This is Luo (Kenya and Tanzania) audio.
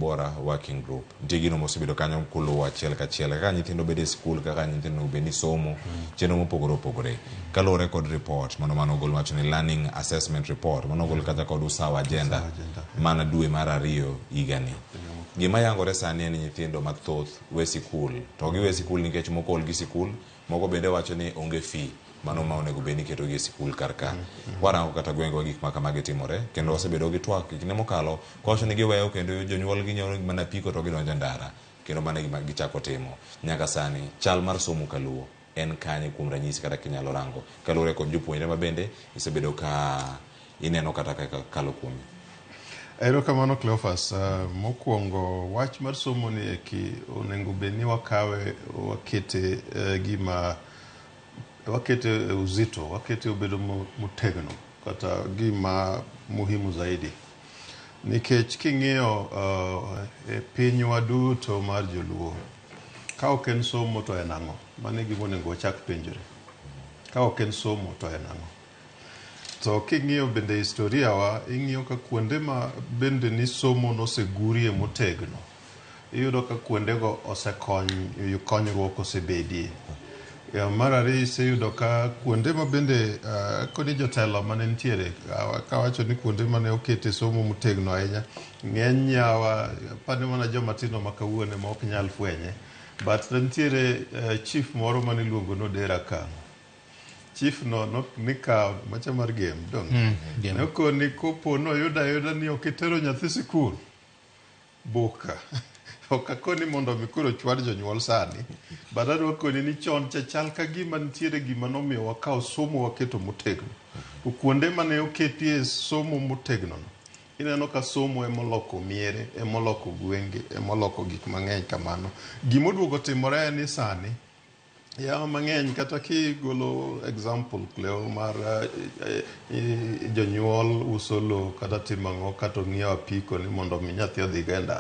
Bora Working Group. Nitie gino mosebedo kanyo kuluwo achiel kachiel kaka nyithindo bedo e skul, kaka nyithindo onego bed ni somo, chenro mopogore opogore. Kaluwore kod report mano mane ogol wacho ni Learning Assessment Report mano ogol kata kod Usawa Agenda mana dwe mar ariyo higani. Gima yangore sani en ni nyithindo mathoth we sikul to giwe sikul nikech moko ol gi sikul, moko bende wacho ni onge fee mano ma onego bed ni iketogi e sikul kar ka. Warango kata gwengewa gik ma kamagi timore kendo wasebedo gi twak e kinde mokalo kawacho ni giweyo kendo jonyuol ginyiewo mana apiko to gidonjo e ndara kendo mano e gima gichako timo. Nyaka sani chal mar somo kaluo en kanye kuom ranyisi kata kinyalo rango kaluwore kod jopuonjre ma bende isebedo ka ineno kata kaka kalo kuomi? Erokamano Cleophas. Mokwongo wach mar somo ni eki onego bed ni wakawe wakete gima wakete e uzito, wakete obedo motegno kata gima muhimu zaidi. Nikech king'iyo e pinywa duto mar joluo, ka ok en somo to en ang'o? Mano e gima onego wachak penjore. Ka ok en somo to en ang'o? To king'iyo bende historia wa, ing'iyo ka kuonde ma bende ni somo nosegurie motegno, iyudo ka kuondego osekony, konyruok osebedie. Mar ariyo iseyudo ka kuonde ma bende koni jotelo mane nitiere, kawacho ni kuonde mane okete somo motegno ahinya, ng'eny yawa, apani mana joma tindo ma kawuono ema ok nyal fwenye. But nitiere chief moro mane iluongo ni Odera Kang'o. Chief no nikawo macha mar Gem, dong'? Gem. Nokoni kopo noyudo ayuda ni ok itero nyathi sikul, buka. Ok akoni mondo mi koro chwad jonyuol sani, but adwa koni ni chon cha chal ka gima nitiere gima nomiyo wakawo somo waketo motegno. To kuonde mane oketie somo motegno no, ineno ka somo emoloko miere, emoloko gwenge, emoloko gik mang'eny kamano. Gimoduogo timore en ni sani, yawa mang'eny kata kigolo example Cleo mar jonyuol uso lowo kata timo ang'o kata ong'iewo apiko ni mondo mi nyathi odhi go e ndara.